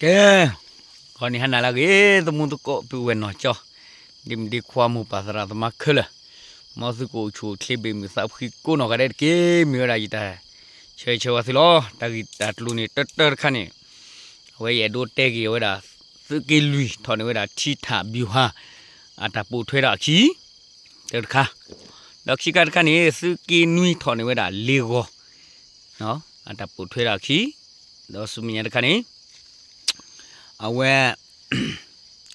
ကဲ, ဂီၤနံၤဟါနၤလၢအဂ့ၤ သမူသကိးပုၢ်ဝဲၢ်နီၢ်ကၠီ, ဒ့မုၣ်ဒ့ခွါမိၢ်ပၢ်သရၣ်သမါခဲလၢာ်, မ်သုကအိၣ်ဆူၣ်အိၣ်ချ့ဘၣ်မုာ်သးဖှံကိးနီၢ်ဂၤဒဲးတက့ၢ်. မ့ၢ်ဝဲဒၣ်ယတၢ်ဆၢဂ့ၤဆၢဝါသုလီၤ. တၢ်ဂ့ၢ်တၢ်ကျိၤန့ၣ် တၢတၢတခါန့ၣ် အဝဲယအဲၣ်ဒိးတဲက့ၤဝဲဒၣ် သုးက့လွံၢ်ထီၣ်န့ၢ်ဝဲဒၣ် ထံထၣ်ဘျူၤဟၣ် အတၢ်ပိာ်ထွဲဒီးအခံ တၢတခါ, ဒီးခံခါတခါန့ၣ် သုးက့နွံထီၣ်န့ၢ်ဝဲဒၣ် လ့ၢ်ဂီၤ အတၢ်ပိာ်ထွဲဒီးအခံ, ဒီးဆူမဲာ်ညါတခါန့ၣ် အဝဲ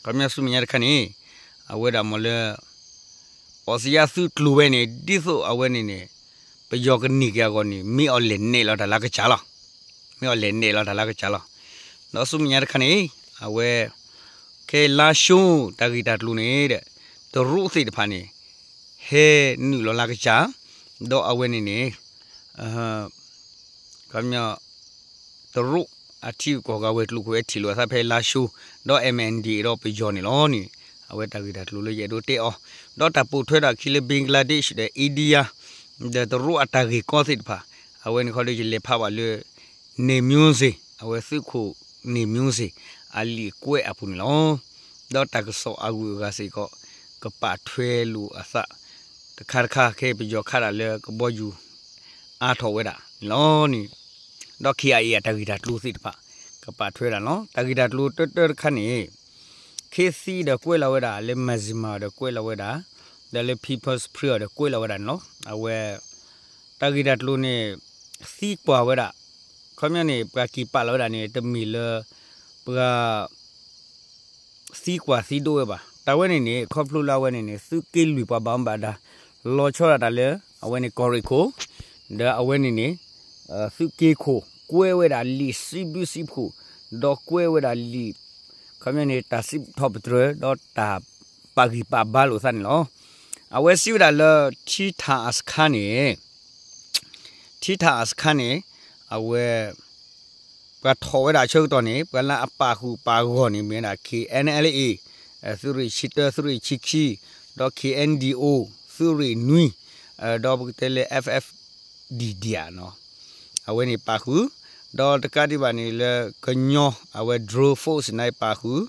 ခီပညီဆူမဲာ်ညါတခါန့ၣ် အဝဲဒၣ်မ့ၢ်လၢ အီစယါသုးကျိၤဝဲန့ၣ် ဒ်သိးအဝဲန့ၣ်န့ၣ် ပယီၤကန့ၢ်က့ၤအဂီၢ်န့ၣ် မ့ၢ်အီၤလဲၣ်နဲၣ်လီၤတၢ်လၢကစၢ်လီၤ. မ့ၢ်အီၤလဲၣ်နဲၣ်လီၤတၢ်လၢကစၢ်လီၤ. ဒီးဆူမဲာ်ညါတခါန့ၣ် အဝဲ ခဲလါၡိတၢ်ဂ့ၢ်တၢ်ကျိၤန့ၣ်ဒီး တရူးသ့ၣ်တဖၣ်န့ၣ် ဟဲနုာ်လီၤလၢကစၢ်, ဒီးအဝဲန့ၣ်န့ၣ် ခီပညီ တရူးအထံဂုၤကီၢ်ဂၤဝဲၤကျိၤခိၣ်ဝဲထံၣ်လိာ်အသးဖဲလါၡိ, ဒီး MNDAA ဒီးပယီၤန့ၣ်လီၤန့ၣ်, အဝဲတၢ်ဂ့ၢ်တၢ်ကျိၤလၢယအဲၣ်ဒိးတဲအီၤ, ဒီးတၢ်ပိာ်ထွဲဒီးအခံလၢ Bangladesh ဒီး India ဒီးတရူးအတၢ်ဂ့ၢ်ကီသ့ၣ်တဖၣ်, အဝဲန့ၣ်ခီဒီးယလဲၤဖးဘၣ်လၢ နေမျိုးဇာ အဝဲသုးခိၣ် နေမျိုးဇာ အလံာ်ကွဲးအပူၤန့ၣ်လီၤ. ဒီးတၢ်ကစီၣ်အဂုၤအဂၤစ့ၢ်ကီး ကပာ်ထွဲလိာ်အသး တခါတခါခဲအံၤပယီၤခးတၢ်လၢကဘီယူၤ အါထီၣ်ဝဲဒၣ်န့ၣ်လီၤန့ၣ်, ဒီး KIA အတၢ်ဂ့ၢ်တၢ်ကျိၤသ့ၣ်တဖၣ် ကပာ်ထွဲဒၣ်န့ၣ်လီၤ. တၢ်ဂ့ၢ်တၢ်ကျိၤတၢတၢတခါန့ၣ် ခ့သံဒီးကွဲးလီၤဝဲဒၣ် လၢ Myanmar ဒီးကွဲးလီၤဝဲဒၣ်, ဒီးလၢ People's Spring ဒီးကွဲးလီၤဝဲဒၣ်န့ၣ်လီၤ. အဝဲ တၢ်ဂ့ၢ်တၢ်ကျိၤန့ၣ် သံကွၢ်ဝဲဒၣ်, ခီပညီန့ၣ် ပှၤက့ၤပာ်လီၤဝဲဒၣ်န့ၣ် တမ့ၢ်လၢ ပှၤ သံကွၢ်သံဒိၣ်ဝဲဘၣ်. တၢ်ဝဲန့ၣ်န့ၣ် ခီဖျိလၢအဝဲန့ၣ်န့ၣ် သုးက့လွံၢ်ပှၤဘၣ်မူဘၣ်ဒါ လီၤဆီဒၣ်တၢ်လၢ အဝဲန့ၣ်ကီၢ်ရ့ၣ်ခိၣ်, ဒီးအဝဲန့ၣ်န့ၣ် သုးက့ခိၣ် ကွဲးဝဲဒၣ်လံာ်စံးဘျုးစံးဖှိၣ်, ဒီးကွဲးဝဲဒၣ်လံာ် ခီပညီန့ၣ် တၢ်စံးထီၣ်ပတြၢၤ ဒီးတၢ်ပာ်ဂံၢ်ပာ်ဘါလိာ်သးန့ၣ်လီၤ. အဝဲစံးဝဲဒၣ်လၢ ထံထၣ်အစခါန့ၣ် ထံထၣ်အစခါန့ၣ် အဝဲ ပှၤထီၣ်ဝဲဒၣ်အဆၢကတီၢ်န့ၣ် ပှၤလၢအပာ်ဃုာ်ပာ်ဂီၢ်န့ၣ် မ့ၢ်ဝဲဒၣ် KNLA သုးရ့ၣ်ဆံတၢ သုးရ့ၣ်ဆံခံ, ဒီး KNDO သုးရ့ၣ်နွံ, ဒီးပကတဲလၢ F F D ဒံးဧါနီၤ, အဝဲန့ၣ်ပာ်ဃုာ်, ဒီးတကးဒံးဘၣ်န့ၣ်လၢကညီ အဝဲ Drone Force န့ၣ်ပာ်ဃုာ်,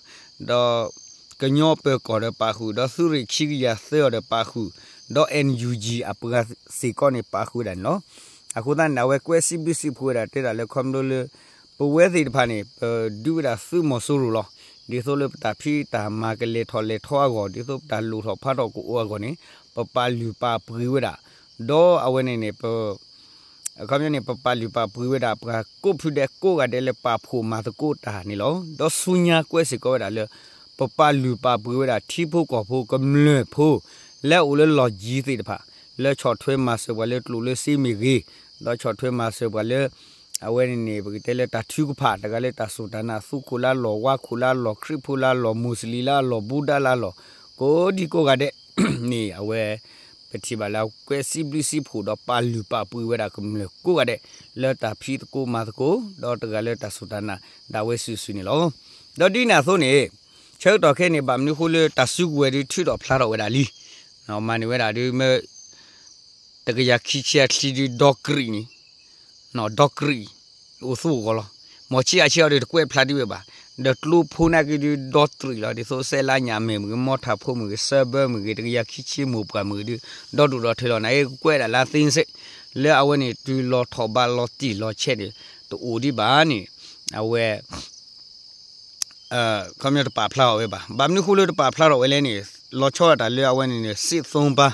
ဒီးကညီပၢၤကီၢ်ဒီးပာ်ဃုာ်, ဒီးသုးရ့ၣ်ခံကယၤသၢအီၤဒီးပာ်ဃုာ်, ဒီး NUG အပှၤစ့ၢ်ကီးန့ၣ်ပာ်ဃုာ်ဝဲဒၣ်န့ၣ်လီၤ. အဃိသတးန့ၣ် အဝဲကွဲးစံးဘျုးစံးဖှိၣ်ဝဲဒၣ်တဲဒၣ်လၢခီဖျိလၢ ပဝဲသ့ၣ်တဖၣ်န့ၣ် ပဒုးဝဲဒၣ်သုးမီၤစိရိၤလီၤ. ဒ်သိးလၢပတၢ်ဖံးတၢ်မၤကလဲၤထီၣ်လဲၤထီအဂီၢ်, ဒ်သိးပတၢ်လိၣ်ထီၣ်ဖးထီၣ်ကအိၣ်အဂီၢ်န့ၣ် ပပာ်လုၢ်ပာ်ပှ့ၤဝဲဒၣ်, ဒီးအဝဲန့ၣ်န့ၣ် ပ အခီပညီန့ၣ် ပပာ်လုၢ်ပာ်ပှ့ၤဝဲဒၣ် ပှၤကိးဖုဒဲးကိးဂၤဒဲးလၢပာ်ဖှိၣ်မၤသကိးတၢ်န့ၣ်လီၤ. ဒီးဆူညါကွဲးစ့ၢ်ကီးဝဲဒၣ်လၢ ပပာ်လုၢ်ပာ်ပှ့ၤဝဲဒၣ်ထံဖိကီၢ်ဖိကမျၢၢ်ဖိ လၢအအိၣ်လၢလီၢ်ယံၤသ့ၣ်တဖၣ် လၢဆီၣ်ထွဲမၤစၢၤပှၤလၢကျိၣ်လၢစ့မ့ၢ်ဂ့ၤ, ဒီးဆီၣ်ထွဲမၤစၢၤပှၤလၢ အဝဲန့ၣ်န့ၣ် ပကတဲလၢတၢ်ထုကဖၣ် တဂၤလၢတၢ်စူၢ်တၢ်နာ် သူခိၣ်လၢအလီၢ် ဝါခိၣ်လၢအလီၢ် ခရံာ်ဖိလၢအလီၢ် မူးစလံလၢအလီၢ် ဘူဒၤလၢအလီၢ် ကိးဒံကိးဂၤဒဲးန့ၣ် အဝဲ ပထံၣ်ဘၣ်လၢအကွဲးစံးဘျုးစံးဖှိၣ်ဒီးပာ်လုၢ်ပာ်ပှ့ၤဝဲဒၣ်ကမျၢၢ်ကိးဂၤဒဲး လၢတၢ်ဖံးသကိးမၤသကိး ဒီးတဂၤလၢတၢ်စူၢ်တၢ်နာ်ဒၣ်ဝဲစုာ်စုာ်န့ၣ်လီၤ. ဒီးဒ်န့ၣ်အသိးန့ၣ် ဆၢကတီၢ်ခဲအံၤန့ၣ် ဘၣ်မနုၤဃိလၢတၢ်စုကဝဲၤဒုးထုးထီၣ်ဖျါထီၣ်ဝဲဒၣ်လံ မၤန့ၢ်ဝဲဒၣ်ဒုးမ့ၢ် တကယၤခံဆံအချံဒုး ဒီကရံၣ်န့ၣ် ဒီကရံၣ် အိၣ်သူၣ်ဂီၤလီၤ. မ့ၢ်ဆံးအဆံးအီၤဒုးတကွဲးဖျါဒံးဝဲဘၣ်. ဒီးကျိဖိနာ်က့ဒုး ဒီတရံၣ်လီၤ. ဒ်သိးစဲလါညၣ်မဲာ်မ့ၢ်ဂ့ၤ မီထးဖိမ့ၢ်ဂ့ၤ စၢဘၢမ့ၢ်ဂ့ၤ တကယၤခံဆံမိၢ်ပှၢ်မ့ၢ်ဂ့ၤဒုး ဒီဒူၣ်ဒီထၢလီၤ. နာ်က့ကွဲးဒၣ်လၢသ့စ့ၢ် လၢအဝဲန့ၣ် တုၤလီၤထီၣ်ဘးလီၤတံၢ်လီၤဆဲးန့ၣ် တအိၣ်ဒံးဘၣ်န့ၣ် အဝဲ ခီပညီတပာ်ဖျါထီၣ်ဝဲဘၣ်. ဘၣ်မနုၤဃိလၢတပာ်ဖျါထီၣ်ဝဲလဲၣ်န့ၣ် လီၤဆီဒၣ်တၢ်လၢအဝဲန့ၣ်န့ၣ် စစ်သုံးပါး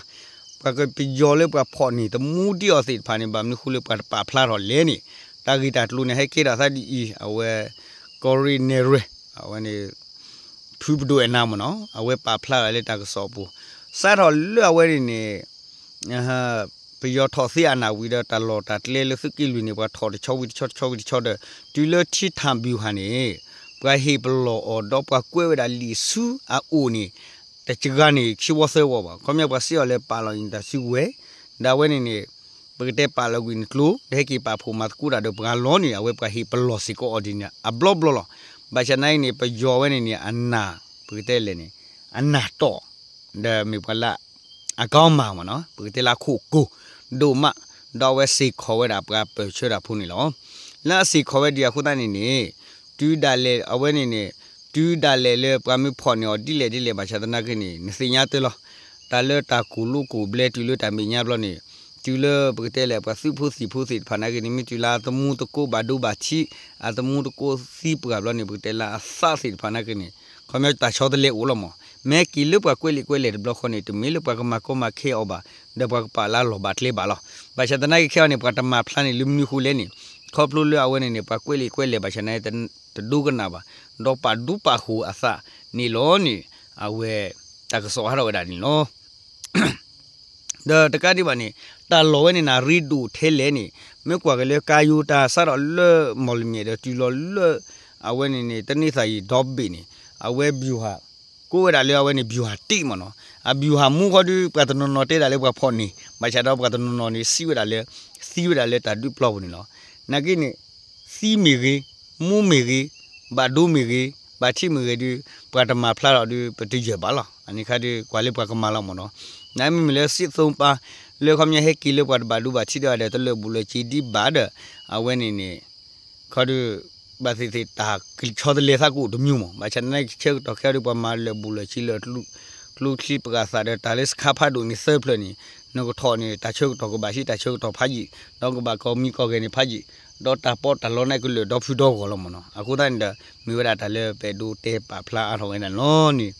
ပှၤကပယီၤလၢပှၤဖီၣ်န့ၢ်တမူဒံးအီၤသ့ၣ်တဖၣ်န့ၣ် ဘၣ်မနုၤဃိလၢပှၤတပာ်ဖျါထီၣ်လဲၣ်န့ၣ် တၢ်ဂ့ၢ်တၢ်ကျိၤန့ၣ် ဟဲကဲထီၣ်သးဒ်အံၤ အဝဲ ကီၢ်ရ့ၣ်နဲၣ်ရွဲၣ် အဝဲန့ၣ် ဖုပဒိၣ်အဲၣ်နၤမ့ၢ်နီၤ အဝဲပာ်ဖျါထီၣ်လၢတၢ်ကစီၣ်အပူၤ စးထီၣ်လၢအဝဲန့ၣ်န့ၣ် ပယီၤထီၣ်သ့အနၢ်ဝံၤဒီး တၢ်လီၢ်တၢ်ကျဲလၢသုးက့လွံၢ်န့ၣ် ပှၤထီၣ်တဆီဝံၤတဆီ တဆီဝံၤတဆီဒီး တုၤလၢထံထၣ်ဘျူၤဟၣ်န့ၣ် ပှၤဟ့ၣ်ပလီၢ်အီၤ ဒီးပှၤကွဲးဝဲဒၣ်လံာ်ဆူအအိၣ်န့ၣ် တစှၤန့ၣ် ခံဝီသၢဝီဘၣ်. ခီပညီပှၤစံးအီၤလၢပာ်လီၤအံၤန့ၣ်တၢ်စုကဝဲၤ ဒီးအဝဲန့ၣ်န့ၣ် ပကတဲပာ်လီၤကွံာ်န့ၣ်ကျိ ဒီးဟဲက့ၤပာ်ဖှိၣ်မၤသကိးတၢ်ဒီးပှၤလီၤန့ၣ် အဝဲပှၤဟ့ၣ်ပလီၢ်စ့ၢ်ကီးအီၤဒ်န့ၣ် အဘျီဘျီလီၤ. ဘၣ်ဆၣ်နာ်အံၤန့ၣ် ပယီၤဝဲန့ၣ်န့ၣ် အနၢ် ပကတဲလဲၣ်န့ၣ် အနၢ်တီၢ် ဒီးမ့ၢ်ပှၤလၢ အကီမၢ်မ့ၢ်နီၤ ပကတဲလၢအခိၣ်ကိၢ်ဒိၣ်မး ဒီးအဝဲစ့ၢ်ကီးဝဲဒၣ်ပှၤပၢၢ်ဆၢတၢ်ဖိန့ၣ်လီၤ. လၢအစ့ၢ်ကီးဝဲဒ်အဃိသတးန့ၣ်န့ၣ် တုၤဒၣ်လဲာ်အဝဲန့ၣ်န့ၣ် တုၤဒၣ်လဲာ်လၢပှၤမ့ၢ်ဖီၣ်န့ၢ်အီၤဒ်လဲၣ်ဒ်လဲၣ် ဘၣ်ဆၣ်သနာ်က့န့ၣ် နသ့ၣ်ညါတၢ်လီၤ. တၢ်လၢတၢ်ကိၢ်လိကိၢ်ဘျဲတုၤလၢတၢ်မဲာ်ညါဘျီန့ၣ် တုၤလၢပကတဲလၢပှၤသုးဖိသံၣ်ဖိသ့ၣ်တဖၣ်နာ်က့န့ၣ် မ့ၢ်တုၤလၢအသမူသကိးဘၣ်ဒိဘၣ်ထံး အသမူသကိးသံပှၢ်ဘျီန့ၣ် ပကတဲလၢအသးသ့ၣ်တဖၣ်နာ်က့န့ၣ် ခီပညီတၢ်ဆီတလဲအိၣ်လီၤမး. မ့ၢ်က့ၤလၢပှၤကွဲးလံာ်ကွဲးလဲၢ်တဘျီဃီန့ၣ် တမ့ၢ်လၢပှၤကမၤကီမၤခဲအီၤဘၣ်, ဒီးပှၤကပာ်လၢလီၢ်ဘၣ်ကျဲဘၣ်လီၤ. ဘၣ်ဆၣ်သနာ်က့ခဲအံၤန့ၣ် ပှၤတမၤဖျါန့ၣ်လၢမနုၤဃိလဲၣ်န့ၣ် ခီဖျိလၢအဝဲန့ၣ်န့ၣ် ပှၤကွဲးလံာ်ကွဲးလဲၢ်ဘၣ်ဆၣ်သနာ်က့ တဒိကနၣ်ဘၣ်, ဒီးပာ်ဒူပာ်ဃိၤအသးန့ၣ်လီၤန့ၣ် အဝဲတၢ်ကစီၣ်ဟးထီၣ်ဝဲဒၣ်န့ၣ်လီၤ. ဒီးတကးဒံးဘၣ်န့ၣ် တၢ်လီၢ်ဝဲန့ၣ်န့ၣ် ရ့ဒိၣ်ထဲလဲၣ်န့ၣ် မ့ၢ်ကွၢ်က့ၤလၢကါယိၤတၢ်စးထီၣ်လၢမီၢ်လမၠဲၣ်ဒီးတုၤလီၤလၢ အဝဲန့ၣ်န့ၣ် တန့ၤသၣ်ယံၤဒီဘ့ၣ်န့ၣ် အဝဲ ဗျူဟာ ကိးဝဲဒၣ်လၢအဝဲန့ၣ် ဗျူဟာတစ် မ့ၢ်နီၤ. အ ဗျူဟာမှူး ခီဒုး ပှၤတနီၤနီၤတဲဒၣ်လၢပှၤဖီၣ်န့ၢ် ဘၣ်ဆၣ်ဒီးပှၤတနီၤနီၤန့ၣ် စံးဝဲဒၣ်လၢ သံဝဲဒၣ်လၢတၢ်ဒုးပျီပူၤန့ၣ်လီၤ. နာ်က့န့ၣ် သံမ့ၢ်ဂ့ၤ, မူမ့ၢ်ဂ့ၤ, ဘၣ်ဒိမ့ၢ်ဂ့ၤ, ဘၣ်ထံးမ့ၢ်ဂ့ၤဒုး ပှၤတမၤဖျါထီၣ်ဒုး ပတယၢၢ်ဘၣ်လီၤ. အန့ၣ်ခါဒုး ကွၢ်လၢပှၤကမၤလီၤမ့ၢ်နီၤ. နမ့မ့ၢ်လၢ စစ်သုံးပါ လၢခီပညီဟဲက့ၤလၢပှၤတဘၣ်ဒိဘၣ်ထံးဒီး တလၢာ်ဘူၣ်လၢာ်စ့ၤဒံးဘၣ်ဒီး အဝဲန့ၣ်န့ၣ် ခီဒုး ဘၣ်သ့ၣ်သ့ၣ်တၢ်ကဆီတလဲသးကအိၣ်တမံၤမး, ဘၣ်ဆၣ်သနာ်က့ဆၢကတီၢ်ခဲအံၤဒုး ပှၤမၤလၢာ်ဘူၣ်လၢာ်စ့ၤလၢာ် ကျိချံပှၤသးဒီးတၢ်လၢစခါဖးဒိၣ်န့ၣ်သၢဖျၢၣ်န့ၣ် နကထီၣ်န့ၣ် တၢ်ဆၢကတီၢ်ကဘၣ်ဟံး တၢ်ဆၢကတီၢ်ဖးယံာ် ဒီးကဘၣ်ကီၢ်မံကီၢ်ဂဲၤန့ၣ်ဖးယံာ် ဒီးတၢ်ပီးတၢ်လီန့ၣ်ကလၢာ်ဒီဖုဒီဂီၢ်လီၤမ့ၢ်နီၤ. အဃိသတးန့ၣ်ဒီး မ့ၢ်ဝဲဒၣ်တၢ်လၢပအဲၣ်ဒိးတဲပာ်ဖျါအါထီၣ်ဝဲဒၣ်န့ၣ်လီၤန့ၣ်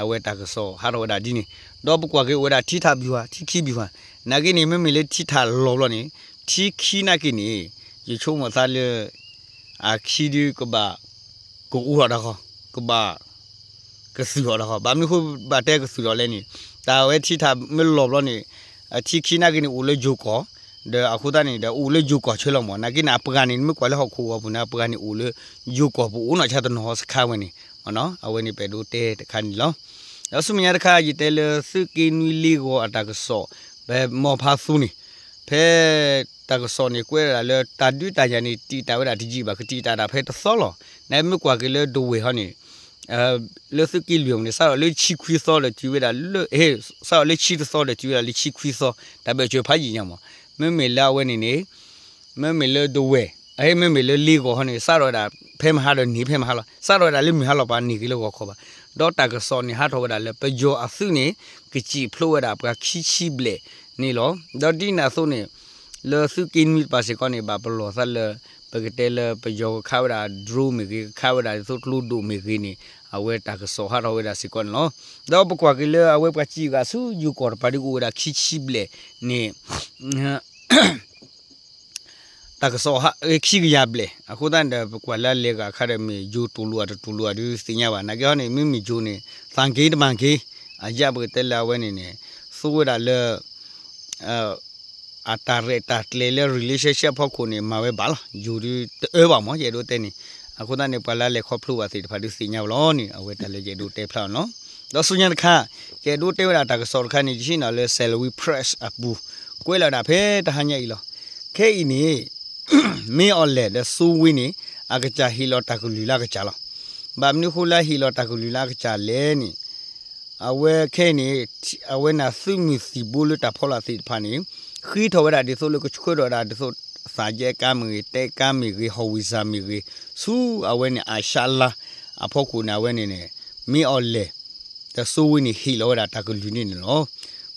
အဝဲတၢ်ကစီၣ်ဟးထီၣ်ဝဲဒၣ်ဒ်န့ၣ် ဒီးပကွၢ်က့ၤအိၣ်ဝဲဒၣ်ထံထၣ် ဗျူဟာ ထံခံ ဗျူဟာ နာ်က့န့ၣ် မ့မ့ၢ်လၢထံထၣ်လီၤဘျီန့ၣ် ထံခံနာ်က့န့ၣ် ယဆိကမိၣ်သးလၢ အခံဒုးကဘၣ် ကအိၣ်ထီၣ်တၢ်ဃီ ကဘၣ် ကသုၣ်ထီၣ်တၢ်ဃီ ဘၣ်မနုၤဃိဘၣ်တဲကသုၣ်ထီၣ်လဲၣ်န့ၣ် တၢ်ဝဲထံထၣ်မ့ၢ်လီၤဘျီန့ၣ် အထံခံနာ်က့န့ၣ် အိၣ်လၢယိၤကီၢ် ဒီးအဃိသတးန့ၣ်ဒီး အိၣ်လၢယိၤကီၢ်ဆၢလီၤမ့ၢ် နာ်က့န့ၣ် အပှၤန့ၣ် မ့ၢ်ကွၢ်လၢဟီၣ်ခိၣ်ဂီၤပူၤန့ၣ် အပှၤန့ၣ်အိၣ်လၢ ယိၤကီၢ်ပူၤအိၣ်နီၢ်ဆါတနီၤဟီစခါဝဲန့ၣ် အဝဲန့ၣ်ပအဲၣ်ဒိးတဲတခါန့ၣ်လီၤ. ဒီးဆူမဲာ်ညါတခါ ယတဲလၢသုးက့နွံလ့ဂီၤအတၢ်ကစီၣ် ဖဲမီဖါသူန့ၣ် ဖဲတၢ်ကစီၣ်န့ၣ် ကွဲးဝဲဒၣ်လၢတၢ်ဒုးတၢ်ယၤန့ၣ် တံာ်တာ်ဝဲဒၣ်တယံာ်ဘၣ် ကတံာ်တာ်ဒၣ်ဖဲတသီလီၤ. နမ့ၢ်ကွၢ်က့ၤလၢဒဝဲၢ်ဟီန့ၣ် လၢသုးက့လွံၢ်အပူၤန့ၣ် စးထီၣ်လၢဆံခွံသီဒီးတုၤဝဲဒၣ်လၢ စးထီၣ်လၢဆံတသီဒီးတုၤဝဲဒၣ်လၢဆံခွံသီ တၢ်ဘၢၣ်စၢၤဖးယံာ်ညါမး မ့မ့ၢ်လၢအဝဲန့ၣ်န့ၣ် မ့မ့ၢ်လၢဒဝဲၢ် အမ့မ့ၢ်လၢလ့ဂီၤဟီန့ၣ် စးထီၣ်ဝဲဒၣ်ဖဲမဟါဒီးန့ၢ်ဖဲမဟါလီၤ. စးထီၣ်ဝဲဒၣ်လၢမုၢ်ဟါလီၤပှၤန့ၢ်က့ၤလၢဂီၤခီဘၣ်. ဒီးတၢ်ကစီၣ်န့ၣ် ဟးထီၣ်ဝဲဒၣ်လၢပယီၤအသုးန့ၣ် ကစံာ်ဖျိးဝဲဒၣ်ပှၤခံဆံဘျဲၣ်န့ၣ်လီၤ. ဒီးဒ်န့ၣ်အသိးန့ၣ် လၢသုးက့နွံတပၤစ့ၢ်ကီးန့ၣ် ဘၣ်ပလီၢ်သးလၢ ပကတဲလၢပယီၤကခးဝဲဒၣ် drone မ့ၢ်ဂ့ၤ ကခးဝဲဒၣ်ဒ်သိးကျိဒိၣ်မ့ၢ်ဂ့ၤန့ၣ် အဝဲတၢ်ကစီၣ်ဟးထီၣ်ဝဲဒၣ်စ့ၢ်ကီးန့ၣ်လီၤ. ဒီးပကွၢ်က့ၤလၢအဝဲပှၤစံးဂၤဆူယိၤကီၢ်တပၤဒ်ကအိၣ်ဝဲဒၣ်ခံဆံဘျဲၣ်န့ၣ် တၢ်ကစီၣ်ဟး ခံကယၤဘျဲၣ် အဃိသတးန့ၣ်ဒီး ပကွၢ်လၢအလဲၤဂၤအခါဒီး မ့ၢ်ယိၤတူၢ်လိာ်အတတူၢ်လိာ်အဒုးသ့ၣ်ညါဘၣ်. နာ်က့ဟီန့ၣ် မ့မ့ၢ်ယိၤန့ၣ် သးက့တမၤက့ အယၣ်ပကတဲလၢအဝဲန့ၣ်န့ၣ် သူဝဲဒၣ်လၢ အတၢ်ရဲၣ်တၢ်ကျဲၤလၢ relationship အဖီခိၣ်န့ၣ် မၤဝဲဘၣ်လီၤ. ယိၤဒုးတအၢဘၣ်မး ယအဲၣ်ဒိးတဲန့ၣ် အဃိသတးန့ၣ် ပှၤလၢအလဲၤခီဖျိဘၣ်သ့ၣ်တဖၣ်ဒုးသ့ၣ်ညါဝဲလီၤန့ၣ် အဝဲတၢ်လၢယအဲၣ်ဒိးတဲဖျါအီၤလီၤ. ဒီးဆူညါတခါ ယအဲၣ်ဒိးတဲဝဲဒၣ်တၢ်ကစီၣ်တခါန့ၣ် ယဟံးန့ၢ်လၢ Salween Press အပူၤ ကွဲးလီၤဒၣ်ဖဲတဟါညါအံၤလီၤ. ခဲအံၤန့ၣ် မ့ၢ်အီၤလဲၣ်ဒီး စိုးဝင်း န့ၣ် အကစၢ်ဟ့ၣ်လီၤတၢ်ကလုၢ်လၢအကစၢ်လီၤ. ဘၣ်မနုၤဃိလၢဟ့ၣ်လီၤတၢ်ကလုၢ်လၢအကစၢ်လဲၣ်န့ၣ် အဝဲခဲအံၤန့ၣ် အဝဲန့ၣ်သုးမုၢ်သံၣ်ဘိလၢတၢ်ဖီလာ်သ့ၣ်တဖၣ်န့ၣ် ဃ့ထီၣ်ဝဲဒၣ်ဒ်သိးလၢကဆှၢထီၣ်ဝဲဒၣ်ဒ်သိး သးယဲကါမ့ၢ်ဂ့ၤ တဲကါမ့ၢ်ဂ့ၤ howitzer မ့ၢ်ဂ့ၤ ဆူအဝဲန့ၣ် အၤၡါလါ အဖီခိၣ်န့ၣ် အဝဲန့ၣ်န့ၣ် မ့ၢ်အီၤလဲၣ် ဒီး စိုးဝင်း န့ၣ် ဟ့ၣ်လီၤဝဲဒၣ်တၢ်ကလုၢ်န့ၣ်န့ၣ်လီၤ.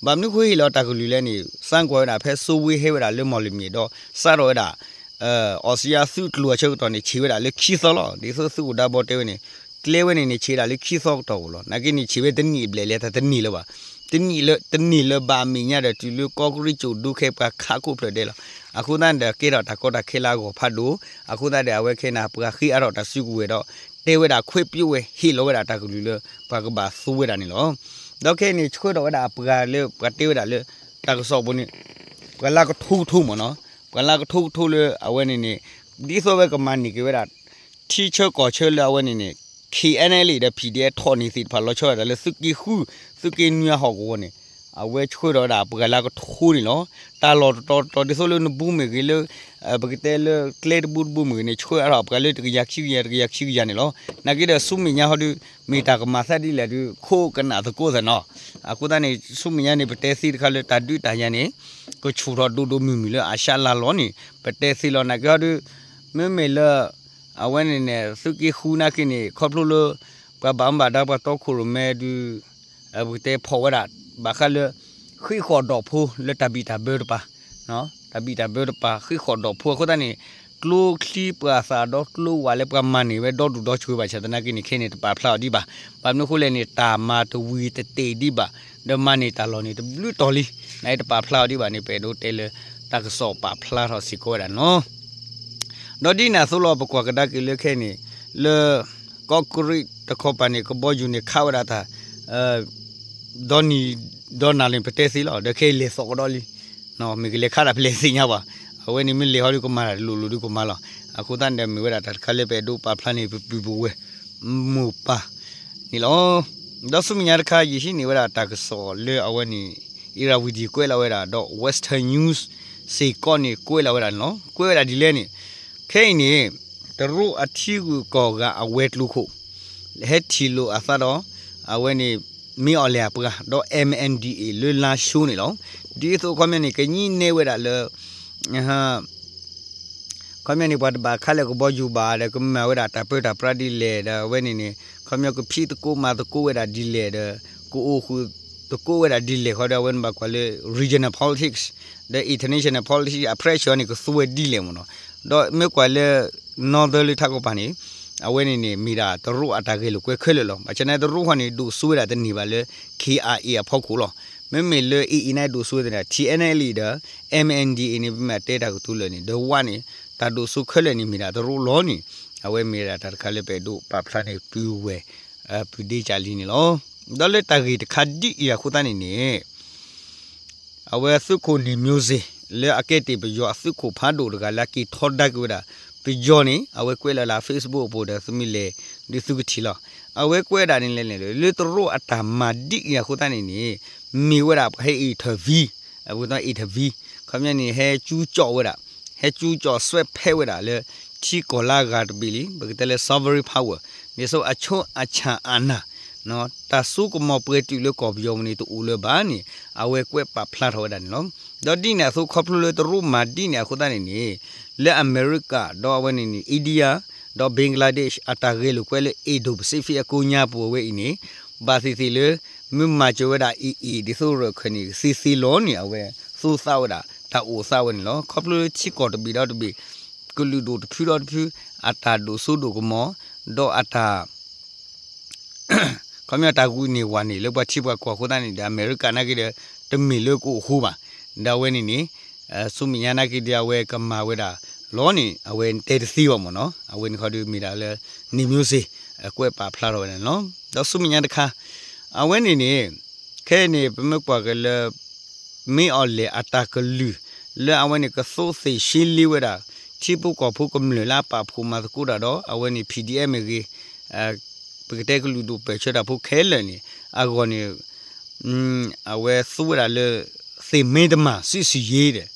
ဘၣ်မနုၤဃိဟ့ၣ်လီၤတၢ်ကလုၢ်လဲၣ်န့ၣ် သံကွၢ်ဝဲဒၣ်ဖဲ စိုးဝင်း ဟဲဝဲဒၣ်လၢမီၢ်လမၠဲၣ်ဒီး စးထီၣ်ဝဲဒၣ် အီစံယါသုးကျိၤအဆၢကတီၢ်န့ၣ် ဆံးဝဲဒၣ်လၢခံသီလီၤ. ဒ်သိးသုးခိၣ်ဒးဘီတဲဝဲန့ၣ် ကျဲဝဲန့ၣ်န့ၣ် ဆံးဝဲဒၣ်လၢခံသီကတီၢ်ဧိၤလီၤ. နာ်က့န့ၣ် ဆံးဝဲတနံၣ်ဘျဲၣ်လဲၣ် တၢ်တန့ၢ်လၢၤဘၣ်. တနံၣ်လၢ တန့ၢ်လၢၤဘၣ်အမဲာ်ညါဒီး တုၤလၢကီၢ်ကရံၣ်ကၠိၣ်ဒိခဲပှၤခးခိၣ်ဖျၢၣ်ဒဲးလီၤ. အဃိသတးန့ၣ်ဒီး ကဲထီၣ်တၢ်ကီတၢ်ခဲလၢအဂီၢ်ဖးဒိၣ် အဃိသတးဒီး အဝဲခဲအံၤန့ၣ် ပှၤဃ့အါထီၣ်တၢ်စုကဝဲၤဒီး တဲဝဲဒၣ်ခွဲးပျိဝဲ ဟ့ၣ်လီၤဝဲဒၣ်တၢ်ကလုၢ်လၢ ပှၤကဘၣ်သူဝဲဒၣ်န့ၣ်လီၤ. ဒီးခဲအံၤန့ၣ် ဆှၢထီၣ်ဝဲဒၣ်အပှၤလၢ ပှၤတဲဝဲဒၣ်လၢ တၢ်ကစီၣ်ပူၤန့ၣ် ပှၤလၢကထိကထိမ့ၢ်နီၤ, ပှၤလၢကထိကထိလၢအဝဲန့ၣ်န့ၣ် ဒ်သိးဝဲကမၤန့ၢ်က့ၤဝဲဒၣ် ထံဆၢကီၢ်ဆၢလၢအဝဲန့ၣ်န့ၣ် KNLA ဒီး PDF ထီၣ်န့ၢ်သ့ၣ်တဖၣ်လီၤဆီဒၣ်တၢ်လၢသုးက့ဃု သုးက့နွံအဟီၣ်ကဝီၤန့ၣ် အဝဲဆှၢထီၣ်ဝဲဒၣ်ပှၤလၢကထိန့ၣ်လီၤ. တၢ်လီၢ်တတီၤတတီၤဒ်သိးလၢနဘူးမ့ၢ်ဂ့ၤလၢ ပကတဲလၢကျဲတဘူးတဘူးမ့ၢ်ဂ့ၤန့ၣ် ဆှၢအါထီၣ်ပှၤလၢတကယၤခံကယၤ တကယၤခံကယၤန့ၣ်လီၤ. နာ်က့ဒီးဆူမဲာ်ညါဟီဒုး မ့ၢ်တၢ်ကမၤသးဒ်လဲၣ်ဒုး ခိးကနၣ်သကိးသ့ၣ်နီၤ. အဃိသတးန့ၣ် ဆူမဲာ်ညါန့ၣ် ပတဲသ့တခါလၢတၢ်ဒုးတၢ်ယၤန့ၣ် ကဆူၣ်ထီၣ်ဒိၣ်ဒိၣ်မုၢ်မုၢ်လၢအရှါလါလီၤန့ၣ် ပတဲသ့လီၤ. နာ်က့ဟီဒုး မ့မ့ၢ်လၢ အဝဲန့ၣ်န့ၣ် သုးက့ဃုနာ်က့န့ၣ် ခီဖျိလၢ ပှၤဘၣ်မူဘၣ်ဒါပှၤတီခိၣ်ရိၣ်မဲဒုး ပကတဲဖီၣ်ဝဲဒၣ် ဘၣ်ဃးလၢ ဃ့ၢ်ဃီၣ်ဒီးဖိလၢတၢ်ဘံၣ်တၢ်ဘၢတပၤ, တၢ်ဘံၣ်တၢ်ဘၢတပၤ ဃ့ၢ်ဃီၣ်ဒီးဖိအဃိသတးန့ၣ် ကျိချံပှၤသးဒီးကျိဝဲလၢပှၤမၤန့ၢ်ဝဲဒီဒူၣ်ဒီဆှၢဘၣ်ဆၣ်သနာ်က့န့ၣ် ခဲအံၤန့ၣ် တပာ်ဖျါအီၤဒံးဘၣ်. ဘၣ်မနုၤအဃိလဲၣ်န့ၣ် တၢ်မၤတဝံၤတတဲာ်ဒံးဘၣ်, ဒီးမၤန့ၢ်တၢ်လီၢ်န့ၣ် တဘျုးတီၤလံ, နာ်အံၤတပာ်ဖျါအီၤဒံးဘၣ်န့ၣ် ပအဲၣ်ဒိးတဲလၢ တၢ်ကစီၣ်ပာ်ဖျါထီၣ်စ့ၢ်ကီးဝဲဒၣ်န့ၣ်လီၤ. ဒီးဒ်န့ၣ်အသိးလီၤ ပကွၢ်ကဒါက့ၤလၢခဲအံၤန့ၣ် လၢ ကီးကရံးတခီပၤန့ၣ် ကဘီယူၤန့ၣ်ခးဝဲဒၣ်တၢ် ဒီနံၤ ဒီနၤလၢပတဲသ့လီၤ ဒီးခဲအံၤလဲၤသီၣ်ကဒီးလံ, မ့ၢ်ကလဲၤခးတၢ်ဖဲလဲၣ်သ့ၣ်ညါဘၣ်, အဝဲန့ၣ်မ့ၢ်လဲၤဟီဒုးကမၤတၢ်တလိၣ်လိၣ်ဒုးကမၤလီၤ. အဃိသတးန့ၣ်ဒီးမ့ၢ်ဝဲဒၣ်တၢ်တခါလၢပအဲၣ်ဒိးပာ်ဖျါန့ၣ် ပပုၢ်ပဝဲၢ်မိၢ်ပၢ်န့ၣ်လီၤ. ဒီးဆူမဲာ်ညါတခါ ယဟံးန့ၢ်ဝဲဒၣ်တၢ်ကစီၣ်လၢအဝဲန့ၣ် Irrawaddy ကွဲးလီၤဝဲဒၣ် ဒီး Western News စ့ၢ်ကီးန့ၣ် ကွဲးလီၤဝဲဒၣ်န့ၣ်လီၤ. ကွဲးဝဲဒၣ်ဒ်လဲၣ်န့ၣ် ခဲအံၤန့ၣ် တရူးအထံဂုၤကီၢ်ဂၤအဝဲၤကျိၤခိၣ် ဟဲထံၣ်လိာ်အသးဒီး အဝဲန့ၣ် မ့ၢ်အီၤလဲၣ်အပှၤ ဒီး M N D A လၢလါၡိန့ၣ်လီၤ. ဒ်သိးခီပညီန့ၣ် ကညံးနဲဝဲဒၣ်လၢ ခီပညီန့ၣ် ပှၤတဘၣ်ခးလၢကဘီယူၤဘၣ်ဒီး ကမၤဝဲဒၣ်တၢ်ပၢတၢ်ပြးဒ်လဲၣ်ဒီး အဝဲန့ၣ်န့ၣ် ခီပညီကဖံးသကိးမၤသကိးဝဲဒၣ်ဒ်လဲၣ်ဒီး ကအိၣ်ဃုာ်သကိးဝဲဒၣ်ဒ်လဲၣ်ဃီဒီး အဝဲန့ၣ်ဘၣ်ကွၢ်လၢ regional politics ဒီး international politics အ pressure န့ၣ် ကသူဝဲဒ်လဲၣ်မ့ၢ်နီၤ. ဒီးမ့ၢ်ကွၢ်လၢ Northern လၢထးကီၢ်ပၤန့ၣ် အဝဲန့ၣ်န့ၣ် မ့ၢ်ဒၣ်တရူးအတၢ်ဂဲၤလိာ်ကွဲခဲလၢာ်လီၤ. ဘၣ်ဆၣ်န့ၣ် တရူးဃီန့ၣ် ဒိၣ်စိဝဲဒၣ်တန့ၢ်ဘၣ်လၢ K I A အဖီခိၣ်လီၤ. မ့မ့ၢ်လၢ A A န့ၣ် ဒိၣ်စိဝဲသ့ၣ်န့ၣ် T N L A ဒီး M N D A န့ၣ် ပမ့ၢ်တဲတၢ်ကတိၤလၢာ်န့ၣ် ဒီးဝဲန့ၣ် တၢ်ဒိၣ်စိခဲလၢာ်န့ၣ် မ့ၢ်ဒၣ်တရူးလီၤန့ၣ် အဝဲမ့ၢ်ဒၣ်တၢ်တခါလၢပအဲၣ်ဒိးပာ်ဖျါန့ၣ် ပုၢ်ဝဲၢ် ပုၢ်ဒ့ကၢ်လံန့ၣ်လီၤ. ဒီးလၢတၢ်ဂ့ၢ်တခါဒ်အံၤအဃိသတးန့ၣ်န့ၣ် အဝဲသုးခိၣ်န့ၣ် မျိုးစေ့ လၢအကဲတ့ၢ်ပယီၤအသုးခိၣ်ဖးဒိၣ်တဂၤလၢအက့ၤထီဒါက့ၤဝဲဒၣ် ပယီၤန့ၣ် အဝဲကွဲးလီၤလၢ Facebook အပူၤဒီး သုမ့ၢ်လဲၤဒုးသုကထံၣ်လီၤ. အဝဲကွဲးဒၣ်န့ၣ်လဲၣ်န့ၣ် လၢတရူးအတၢ်မၤဒ်အံၤအဃိသတးန့ၣ်န့ၣ် မ့ၢ်ဝဲဒၣ်ပှၤဟဲ interview အဝဲသ့ၣ် interview ခီပညီန့ၣ် ဟဲကၠူကၠီၣ်ဝဲဒၣ် ဟဲကၠူကၠီၣ်စွဲးဖဲးဝဲဒၣ်လၢ ထံကီၢ်လၢအဂၤတဘ့ၣ်လံ ပကတဲလၢ sovereign power န့ၣ် စိအဆိအဆၣ်အနၢ် တၢ်စိကမီၤပှဲၤတုာ်လၢကီၢ်ပယီၤပူၤန့ၣ် တအိၣ်လၢၤဘၣ်န့ၣ် အဝဲကွဲးပာ်ဖျါထီၣ်ဝဲဒၣ်န့ၣ်လီၤ. ဒီးဒ်န့ၣ်အသိးခီဖျိလၢတရူးမၤဒ်န့ၣ်အဃိသတးန့ၣ်န့ၣ် လၢအမဲရကၤ ဒီးအဝဲန့ၣ်န့ၣ် India ဒီး Bangladesh အတၢ်ဂဲၤလိာ်ကွဲလၢ Indo-Pacific အကိးညါပူၤအဝဲအံၤန့ၣ် ဘၣ်သ့ၣ်သ့ၣ်လၢ မ့ၢ်မၤစၢၤဝဲဒၣ် A A ဒ်သိးရၢၢ်ခၢၣ်န့ၣ် သ့သ့လီၤန့ၣ် အဝဲသူသးဝဲဒၣ် တၢ်အိၣ်သးဝဲန့ၣ်လီၤ. ခီဖျိလၢထံကီၢ်တဘ့ၣ်ဒီးတဘ့ၣ် ကလုာ်ဒိၣ်တဖုဒီးတဖု အတၢ်ဒိၣ်စိဒိၣ်ကမီၤ ဒီးအတၢ် ခီပညီတၢ်ဂုာ်န့ၢ်ဝဲန့ၣ် လၢပှၤထံပှၤကီၢ်အဃိသတးန့ၣ်ဒီး အမဲရကၤနာ်က့ဒီး တမ့ၢ်လၢကအိၣ်ဃိဘၣ်. ဒီးအဝဲန့ၣ်န့ၣ် ဆူမဲာ်ညါနာ်က့ဒီး အဝဲကမၤဝဲဒၣ်လီၤန့ၣ် အဝဲတဲတသ့ဘၣ်မ့ၢ်နီၤ. အဝဲန့ၣ်ခီဒီးမ့ၢ်ဒၣ်လၢ နေမျိုးစေ့ ကွဲးပာ်ဖျါထီၣ်ဝဲဒၣ်န့ၣ်လီၤ. ဒီးဆူမဲာ်ညါတခါ အဝဲန့ၣ်န့ၣ် ခဲအံၤန့ၣ် ပမ့ၢ်ကွၢ်က့ၤလၢ မ့ၢ်အီၤလဲၣ်အတၢ်ကလုၢ် လၢအဝဲန့ၣ်ကသိးသ့ၣ်ရှ့လ့ဝဲဒၣ် ထံဖိကီၢ်ဖိကမျၢၢ်လၢအပာ်ဖှိၣ်မၤသကိးတၢ်ဒီး အဝဲန့ၣ် P D F မ့ၢ်ဂ့ၤ ပကတဲကလုာ်ဒိၣ်ပၢၢ်ဆၢတၢ်ဖိခဲလၢာ်န့ၣ် အဂီၢ်န့ၣ် အဝဲသူဝဲဒၣ်လၢ သေမင်းတမန်စစ်ဆင်ရေးဒီး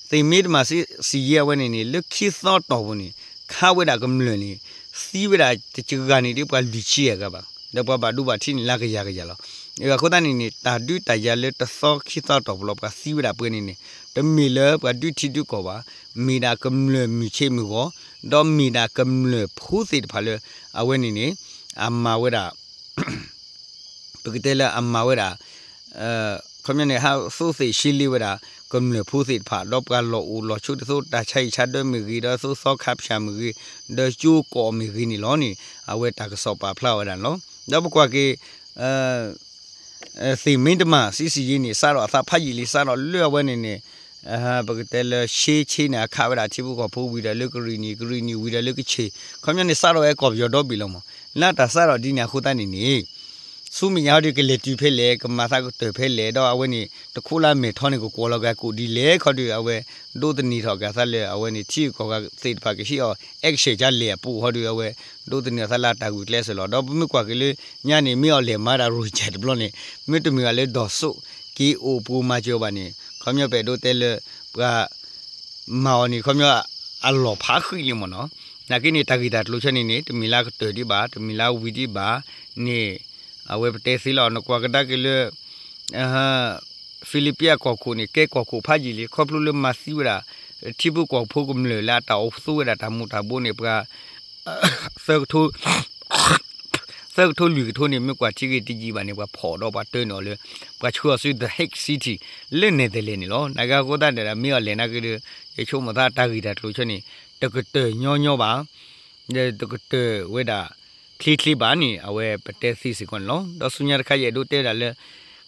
သေမင်းတမန်စစ်ဆင်ရေး အဝဲန့ၣ်န့ၣ် လၢခံသီတီၢ်ပူၤန့ၣ် ခးဝဲဒၣ်ကမျၢၢ်န့ၣ် သံဝဲဒၣ်တကဂၤန့ၣ်ဒ်ပှၤလွံၢ်ဆံအဂၤဘၣ် ဒီးပှၤဘၣ်ဒိဘၣ်ထံးန့ၣ်လၢကယၤကယၤလီၤ. အဃိသတးန့ၣ်န့ၣ် တၢ်ဒုးတၢ်ယၤလၢတသီခံသီတီၢ်ပူၤလီၤ ပှၤသံဝဲဒၣ်ပှဲၤန့ၣ်န့ၣ် တမ့ၢ်လၢပှၤဒုးထံဒုးကီၢ်ဘၣ်, မ့ၢ်ဒၣ်ကမျၢၢ်မုၢ်ဆ့ၣ်မုၢ်ဂီၤ, ဒီးမ့ၢ်ဒၣ်ကမျၢၢ်ဖိသ့ၣ်တဖၣ်လၢ အဝဲန့ၣ်န့ၣ် အမၤဝဲဒၣ် ပကတဲလၢအမၤဝဲဒၣ် ခီပညီန့ၣ် ဟးသိးသ့ၣ်ရှ့လ့ဝဲဒၣ် ကမျၢၢ်ဖိသ့ၣ်တဖၣ် ဒီးပှၤလီၢ်အိၣ်လီၢ်ဆိးဒ်သိးတၢ်ဆါဟံၣ်ဆါဒၢမ့ၢ်ဂ့ၤ ဒီးသိးသီခါဖၠၣ်မ့ၢ်ဂ့ၤ ဒီးကၠိကီၢ်မ့ၢ်ဂ့ၤန့ၣ်လီၤန့ၣ် အဝဲတၢ်ကစီၣ်ပာ်ဖျါဝဲဒၣ်န့ၣ်လီၤ. ဒီးပကွၢ်က့ၤ သေမင်းတမန်စစ်ဆင်ရေးန့ၣ် စးထီၣ်အသးဖးယံာ်လံ စးထီၣ်လၢအဝဲန့ၣ်န့ၣ် ပကတဲလၢရှ့ဆ့န့ၣ် အခးဝဲဒၣ်ထံဖိကီၢ်ဖိဝံၤဒီးလၢကရံၣ်နံၣ် ကရံၣ်နံၣ်ဝံၤဒီးလၢကခ့ၣ် ခီပညီန့ၣ် စးထီၣ်ဝဲကီၢ်ပယီၤဒီဘ့ၣ်လီၤမး လၢတၢ်စးထီၣ်ဒ်န့ၣ်အဃိသတးန့ၣ်န့ၣ် ဆူမဲာ်ညါဟီဒီးကလဲၤတုၤဖဲလဲၣ် ကမၤသးကတၢၢ်ဖဲလဲၣ် ဒီးအဝဲန့ၣ် တခိးလၢမဲာ်ထီန့ၣ် ကကွီၢ်လီၤက့ၤအကိာ်ဒ်လဲၣ်ခီဒီး အဝဲဒိးသန့ၤထီၣ်က့ၤအသးလၢ အဝဲန့ၣ်ထံဂုၤကီၢ်ဂၤသ့ၣ်တဖၣ်ကဟ့ၣ်အီၤ action ကလဲၤအပူၤဟီဒီး အဝဲဒိးသန့ၤအသးလၢအတၢ်ဂုာ်ကျဲးစၢးလီၤ. ဒီးပမ့ၢ်ကွၢ်က့ၤလၢညါန့ၣ် မ့ၢ်အီၤလဲၤမၤဒၣ်ရိၣ်ကၠဲၣ်တဘျီန့ၣ် မ့တမ့ၢ်ဘၣ်လၢဒီၢ်စိၣ်က့ၤအိၣ်ပူၤမၤစၢၤဘၣ်န့ၣ် ခီပညီပအဲၣ်ဒိးတဲလၢ ပှၤ မၤအီၤန့ၣ် ခီပညီအလီၢ်ဖးဃံလံမ့ၢ်နီၤ. နာ်က့န့ၣ် တၢ်ဂ့ၢ်တၢ်ကျိၤဆၢန့ၣ်န့ၣ် တမ့ၢ်လၢကတၢၢ်ဒံးဘၣ် တမ့ၢ်လၢဝံၤဒံးဘၣ်န့ၣ် အဝဲပတဲသ့လီၤ. နကွၢ်ကဒါက့ၤလၢ ဖံလံးပံးအကီၢ်ခိၣ်န့ၣ် ကဲကီၢ်ခိၣ်ဖးယံာ်လံ ခီဖျိလၢမၤသံဝဲဒၣ် ထံဖိကီၢ်ဖိကမျၢၢ်လၢအတၢ်အိၣ်သူဝဲဒၣ်တၢ်မူၤတၢ်ဘိန့ၣ် ပှၤ သၢကထိ သၢကထိလွံၢ်ကထိန့ၣ် မ့ၢ်ကွၢ်ထံဂ့ၤတယံာ်ဘၣ်န့ၣ် ပှၤဖီၣ်ဒီးပှၤတၢၢ်န့ၢ်အီၤလၢ ပှၤဆှၢအီၤဆူ The Hague City လၢ Netherlands န့ၣ်လီၤ. နာ်က့အဃိသတးဒီး မ့ၢ်အီၤလဲၤနာ်က့ဒီး ယဆိကမိၣ်သးတၢ်ဂ့ၢ်တၢ်ကျိၤဆၢန့ၣ် တကတၢၢ်ညီညီဘၣ် ဒီးတကတၢၢ်ဝဲဒၣ် ချ့ချ့ဘၣ်န့ၣ် အဝဲပတဲသ့စ့ၢ်ကီးန့ၣ်လီၤ. ဒီးဆူညါတခါ ယအဲၣ်ဒိးတဲဝဲဒၣ်လၢ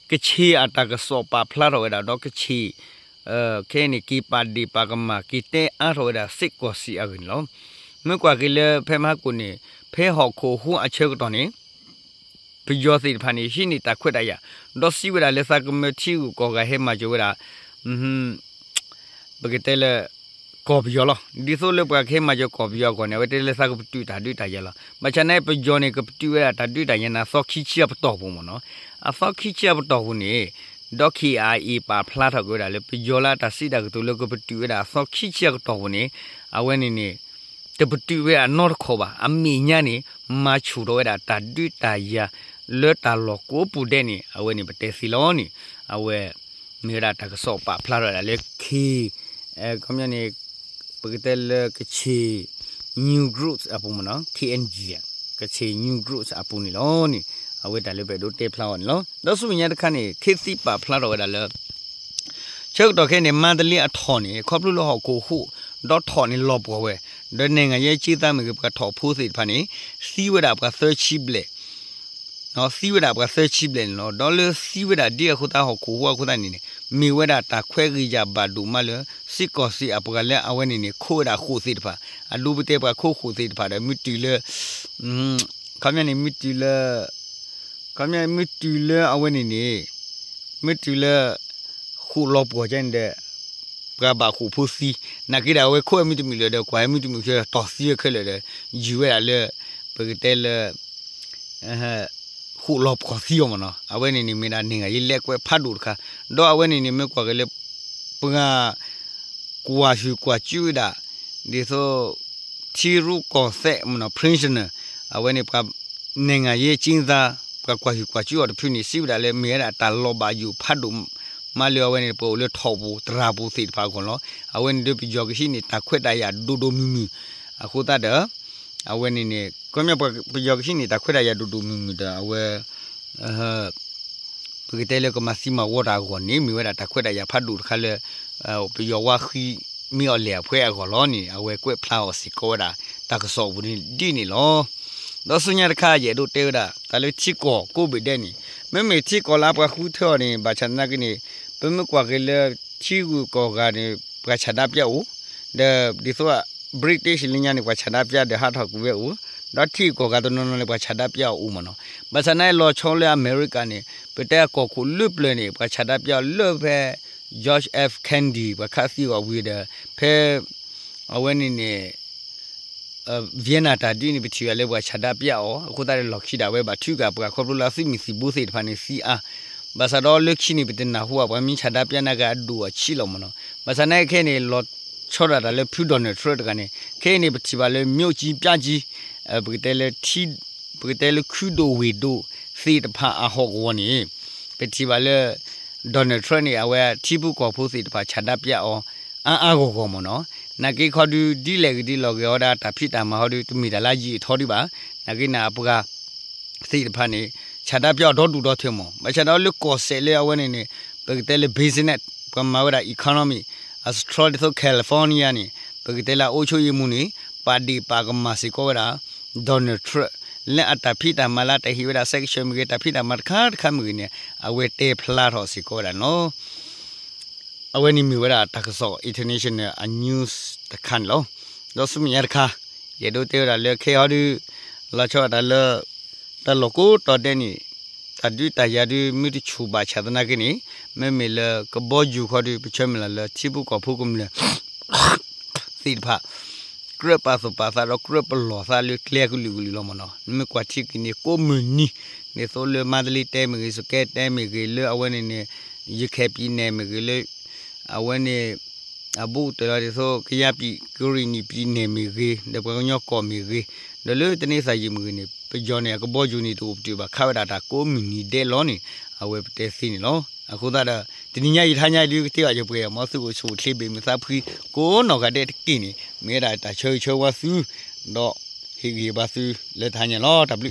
ကခ့ၣ်အတၢ်ကစီၣ်ပာ်ဖျါထီၣ်ဝဲဒၣ် ဒီးကခ့ၣ် ခဲအံၤန့ၣ် က့ၤပာ်ဒ့ၣ်ပာ်ကမၣ် က့ၤတဲအါထီၣ်ဝဲဒၣ်စ့ၢ်ကီးစ့ၢ်အဂ့ၢ်န့ၣ်လီၤ. မ့ၢ်ကွၢ်က့ၤလၢဖဲမဟါကိၣ်န့ၣ် ဖဲဟီၣ်ခိၣ်ဟူအဆၢကတီၢ်န့ၣ် ပယီၤသ့ၣ်တဖၣ်န့ၣ် ဟံးန့ၢ်တၢ်ခွဲးတၢ်ယာ် ဒီးစံးဝဲဒၣ်လၢသးကမၢထံဂုၤကီၢ်ဂၤဟဲမၤစၢၤဝဲဒၣ် ပကတဲလၢ ကီၢ်ပယီၤလီၤ. ဒ်သိးလၢပှၤကဟဲမၤစၢၤကီၢ်ပယီၤအဂီၢ်န့ၣ် အဝဲတဲလၢသးကပတုာ်တၢ်ဒုးတၢ်ယၤလီၤ. ဘၣ်ဆၣ်န့ၣ် ပယီၤန့ၣ် ကပတုာ်ဝဲဒၣ်တၢ်ဒုးတၢ်ယၤန့ၣ် အသီခံဆံအပတီၢ်ပူၤမ့ၢ်နီၤ. အသီခံဆံအပတီၢ်ပူၤန့ၣ် ဒီး ခ့ၣ်အါအ့ၣ် ပာ်ဖျါထီၣ်က့ၤဝဲဒၣ်လၢ ပယီၤလၢအတၢ်စံးတၢ်ကတိၤလၢကပတုာ်ဝဲဒၣ်အသီခံဆံအကတီၢ်ပူၤန့ၣ် အဝဲန့ၣ်န့ၣ် တပတုာ်ဝဲအနီတခီၣ်ဘၣ်. အမဲာ်ညါန့ၣ် မၤဆူၣ်ထီၣ်ဝဲဒၣ်တၢ်ဒုးတၢ်ယၤ လၢတၢ်လီၢ်ကိးပူၤဒဲးန့ၣ် အဝဲန့ၣ်ပတဲသ့လီၤန့ၣ် အဝဲ မ့ၢ်ဝဲဒၣ်တၢ်ကစီၣ်ပာ်ဖျါထီၣ်ဝဲဒၣ်လၢ ခ့ၣ် ခီပညီန့ၣ် ပကတဲလၢ Kachin News Group အပူၤမ့ၢ်နီၤ, K N G ဧါ, Kachin News Group အပူၤန့ၣ်လီၤန့ၣ် အဝဲတၢ်လၢပအဲၣ်ဒိးတဲဖျါအီၤန့ၣ်လီၤ. ဒီးဆူမဲာ်ညါတခါန့ၣ် ခ့ၣ်သံပာ်ဖျါထီၣ်ဝဲဒၣ်လၢ ဆၢကတီၢ်ခဲအံၤန့ၣ် မါတလ့အထီၣ်န့ၣ် ခီဖျိလၢဟီၣ်ခိၣ်ဟူး ဒီးထီၣ်န့ၣ်လီၤပှီၢ်ဝဲ, ဒီးနဲၣ်ငါယဲက့သးမ့ၢ်ဂ့ၤ ပှၤထီၣ်ဖိသ့ၣ်တဖၣ်န့ၣ် သံဝဲဒၣ်ပှၤသၢဆံဘျဲၣ် သံဝဲဒၣ်ပှၤသၢဆံဘျဲၣ်န့ၣ်လီၤ. ဒီးလၢသံဝဲဒၣ်ဒ်အဃိသတးဟီၣ်ခိၣ်ဟူးအဃိသတးန့ၣ်န့ၣ် မ့ၢ်ဝဲဒၣ်တၢ်ခွဲးဂ့ၤယာ်ဘၣ်ဒိၣ်မးလၢ စ့ၢ်ကီးစ့ၢ်အပှၤလၢအဝဲန့ၣ်န့ၣ် ခိးဝဲဒၣ်ဃိာ်သ့ၣ်တဖၣ် အဒိပတဲပှၤခိးဃိာ်သ့ၣ်တဖၣ်ဒီး မ့ၢ်တုၤလၢ ခီပညီန့ၣ် မ့ၢ်တုၤလၢ ခီပညီမ့ၢ်တုၤလၢအဝဲန့ၣ်န့ၣ် မ့ၢ်တုၤလၢ ဃိာ်လီၤပှီၢ်ကဲန့ၣ်ဒီး ပှၤဘၣ်ဃိာ်ဖိသံ, နာ်က့ဒီးအဝဲခိးဝဲမ့ၢ်တမုာ်လၢၤဒီး ကွၢ်ဝဲမ့ၢ်တမုာ်လၢၤဒီး တီၢ်သံဝဲခဲလၢာ်ဒီး ယုၢ်ဝဲဒၣ်လၢ ပကတဲလၢ ဃိာ်လီၤပှီၢ်သံအီၤမ့ၢ်နီၤ. အဝဲန့ၣ်န့ၣ်မ့ၢ်ဒၣ်နဲၣ်ဂၤယဲလဲၤကွဲးဖးဒိၣ်တခါ, ဒီးအဝဲန့ၣ်န့ၣ် မ့ၢ်ကွၢ်က့ၤလၢ ပှၤ ကွၢ်ဟုၣ်ကွၢ်စူၣ်ဝဲဒၣ် ဒ်သိး ထံရူၢ်ကီၢ်သဲးမ့ၢ်နီၤ prisoner အဝဲန့ၣ်ပှၤ နဲၣ်ငၤယဲက့သး ပှၤကွၢ်ဟုၣ်ကွၢ်စူၣ်အီၤတဖုန့ၣ် စံးဝဲဒၣ်လၢမ့ၢ်ဝဲဒၣ်တၢ်လီၤဘၣ်ယိၣ်ဖးဒိၣ်မးလၢအဝဲန့ၣ် ပှၤအိၣ်လၢထိးပူၤတရၣ်ပူၤသ့ၣ်တဖၣ်အဂီၢ်လီၤ. အဝဲန့ၣ်ဒီးပယီၤကဟံးန့ၢ်တၢ်ခွဲးတၢ်ယာ်ဒိၣ်ဒိၣ်မုၢ်မုၢ် အဃိသတးဒီး အဝဲန့ၣ်န့ၣ် ခီပညီပယီၤကဟံးန့ၢ်တၢ်ခွဲးတၢ်ယာ်ဒိၣ်ဒိၣ်မုၢ်မုၢ်ဒီး အဝဲ ပကတဲလၢကမၤသံမၤဝီတၢ်အဂီၢ်န့ၣ် မ့ၢ်ဝဲဒၣ်တၢ်ခွဲးတၢ်ယာ်ဖးဒိၣ်တခါလၢ ပယီၤဝါဃံမ့ၢ်အီၤလဲၣ်အဖှဲအဂီၢ်လီၤန့ၣ် အဝဲကွဲးဖျါအီၤစ့ၢ်ကီးဝဲဒၣ် တၢ်ကစီၣ်အပူၤန့ၣ်ဒ်န့ၣ်လီၤ. ဒီးဆူညါတခါ ယအဲၣ်ဒိးတဲဝဲဒၣ် တၢ်လၢထံကီၢ်ကိးဘ့ၣ်ဒဲးန့ၣ် မ့မ့ၢ်ထံကီၢ်လၢအပှၤဃုထၢအီၤန့ၣ် ဘၣ်ဆၣ်သနာ်က့န့ၣ် ပမ့ၢ်ကွၢ်က့ၤလၢ ထံဂုၤကီၢ်ဂၤန့ၣ် ပှၤဆန္ဒပြအိၣ် ဒီးဒ်သိး British လၢညါန့ၣ် ပှၤဆန္ဒပြဒီး ဟးထီၣ်ကွံာ်ဝဲအိၣ်, ဒီးထံဂုၤကီၢ်ဂၤတနီၤနီၤန့ၣ် ပှၤဆန္ဒပြအီၤအိၣ်မ့ၢ်နီၤ. ဘၣ်ဆၣ်သနာ်က့ လီၤဆီလၢအမဲရကၤန့ၣ် ပတဲအကီၢ်ခိၣ်လၢပျၢၤန့ၣ် ပှၤဆန္ဒပြအီၤလၢဖဲ George F Kennedy ပှၤခးသံအီၤဝံၤဒီး ဖဲ အဝဲန့ၣ်န့ၣ် Vietnam တၢ်ဒုးန့ၣ် ပထံၣ်ဘၣ်လၢပှၤဆန္ဒပြအီၤ အဃိသတးဒီးလီၢ်ခံဒၣ်ဝဲဘၣ်ထုကဖၣ် ခီဖျိလၢအသုးမုၢ်သံၣ်ဘိသ့ၣ်တဖၣ်န့ၣ်သံအါ, ဘၣ်ဆၣ်ဒီးလၢခံန့ၣ် ပတနၢ်ဟူဘၣ်ပှၤမ့ၢ်ဆန္ဒပြနာ်က့အဒိၣ်အဆံးလီၤမ့ၢ်နီၤ. ဘၣ်ဆၣ်သနာ်က့ခဲအံၤန့ၣ် လီၤဆီဒၣ်တၢ်လၢဖု Donald Trump တဂၤန့ၣ် ခဲအံၤန့ၣ် ပထံၣ်ဘၣ်လၢ မြို့ကြီး ပြကြီး ပကတဲလၢ ပကတဲလၢခုဒိၣ်ဝ့ၢ်ဒိၣ်သ့ၣ်တဖၣ်အဟီၣ်ကဝီၤန့ၣ် ပထံၣ်ဘၣ်လၢ Donald Trump န့ၣ် အဝဲထံဖိကီၢ်ဖိသ့ၣ်တဖၣ်ဆန္ဒပြအီၤ အါအါဂီၢ်ဂီၢ်မ့ၢ်နီၤ. နာ်က့ခီဒု ဒ်လဲၣ်ဂ့ၤဒ်လဲၣ်ဂ့ၤအီၤဒၣ်တၢ်ဖံးတၢ်မၤဟီဒု တမ့ၢ်တၢ်လၢယံာ်ထီဒံးဘၣ်. နာ်က့န့ၣ် အပှၤသ့ၣ်တဖၣ်န့ၣ် ဆန္ဒပြအီၤဒီဒူၣ်ဒီထၢမ့ၢ်, ဘၣ်ဆၣ်ဒီးလၢကီၢ်စဲၣ်လၢအဝဲန့ၣ်န့ၣ် ပကတဲလၢ business ပှၤမၤဝဲဒၣ် economy အစထြီဒ်သိး California န့ၣ် ပကတဲလၢအ အုပ်ချုပ်ရေးမှူး န့ၣ် ပာ်ဒ့ၣ်ပာ်ကမၣ်စ့ၢ်ကီးဝဲဒၣ် Donald Trump လၢအတၢ်ဖံးတၢ်မၤလၢတၢ်ဟ့ၣ်ဝဲဒၣ် sanction မ့ၢ်ဂ့ၤ တၢ်ဖံးတၢ်မၤတခါတခါမ့ၢ်ဂ့ၤန့ၣ် အဝဲတဲဖျါထီၣ်စ့ၢ်ကီးဝဲဒၣ်န့ၣ်လီၤ. အဝဲန့ၣ်မ့ၢ်ဝဲဒၣ်တၢ်ကစီၣ် international အ news တခါန့ၣ်လီၤ. ဒီးဆူမဲာ်ညါတခါ ယအဲၣ်ဒိးတဲဝဲဒၣ်လၢခဲအံၤဒု လီၤဆီဒၣ်တၢ်လၢ တၢ်လီၢ်ကိးတီၤဒဲးန့ၣ် တၢ်ဒုးတၢ်ယၤဒု မ့ၢ်တဆူၣ်ဘၣ်ဆၣ်သနာ်က့န့ၣ် မ့မ့ၢ်လၢကဘီယူၤခီဒု ပဆၢမုၢ်လၢ်လၢထံဖိကီၢ်ဖိကမျၢၢ် သ့ၣ်တဖၣ် ကြၢးပာ်သူၣ်ပာ်သးဒီးကြၢးပလီၢ်သးလၢကျဲကလုာ်ကလုာ်လီၤမ့ၢ်နီၤ. နမ့ၢ်ကွၢ်ထံက့ၤန့ၣ် ကိးမုၢ်နံၤ ဒ်သိးလၢမါတလ့တဲမ့ၢ်ဂ့ၤ စကဲတဲမ့ၢ်ဂ့ၤ လၢအဝဲန့ၣ်န့ၣ် ရခိုင်ပြည်နယ် မ့ၢ်ဂ့ၤလၢ အဝဲန့ၣ် အဘူးကတၢၢ်လီၤ ဒ်သိး ကယားပြည် ကရင်နီပြည်နယ် မ့ၢ်ဂ့ၤ ဒီးပှၤကညီကီၢ်မ့ၢ်ဂ့ၤ ဒီးလၢတၢ်သးယံာ်မ့ၢ်ဂ့ၤန့ၣ် ပယီၤန့ၣ် အကဘီယူၤန့ၣ် တအိၣ်ပတုာ်ဘၣ် ခးဝဲဒၣ်တၢ်ကိးမုၢ်နံၤဒဲးလီၤန့ၣ် အဝဲပတဲသ့န့ၣ်လီၤ. အဃိသတးဒီး တနံၤညါယထါညါဒု ကတဲဘၣ်ယပှဲၤ မ်သုအိၣ်ဆူၣ်အိၣ်ချ့ဘၣ်မုာ်သးဖှံ ကိးနီၢ်ဂၤဒဲးတက့ၢ်န့ၣ် မ့ၢ်ဝဲဒၣ်တၢ်ဆၢဂ့ၤဆၢဝါသု ဒီး ဟ့ၣ်ဂံၢ်ဟ့ၣ်ဘါသုလၢတဟါညါလီၤ. တၢ်ဘျုး.